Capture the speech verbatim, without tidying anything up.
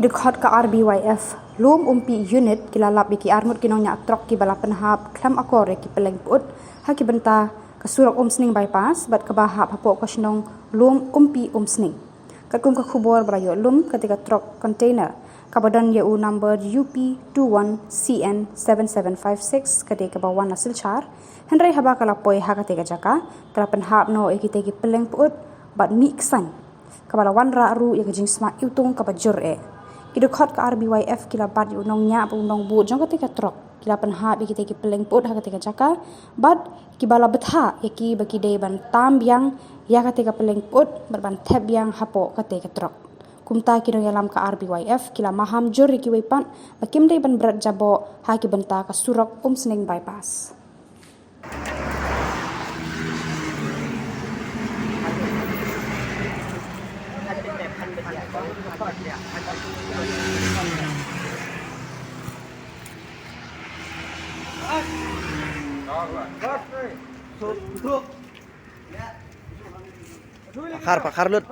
Dkhot ka R B Y F Lum Umpi Unit ki la lap ïa ki arngut ki nongñiah trok kiba la pynhap khlem akor ïa ki pylleng put ha ki bynta ka surok Umsning Bypass bad kaba hap hapoh ka shnong Lum Umpi Umsning. Katkum ka khubor ba la ïoh lum, kata ka trok container kaba don ïa u number U P two one C N seven seven five six, kata kaba wan na Silchar, hynrei haba ka la poi ha kata ka jaka, ka la pynhap noh ïa kita ki pylleng put bad mih ksan, kaba la wanrah ruh ïa ka jingsma iwtung kaba jur eh. Ki dkhot ka R B Y F ki la bat ïa u nongñiah bad u nongbuh jong kata ka trok, ki la pynhap ïa kita ki pylleng put ha kata ka jaka bad kiba la bthah ïa ki ba ki dei ban tam biang ïa kata ka pylleng put bad ban thep biang hapoh kata ka trok. Kumta ki nongïalam ka R B Y F ki la maham jur ïa kiwei pat ba kim dei ban bret jaboh ha ki bynta ka surok Umsning Bypass. Pakhar, pakhar lut.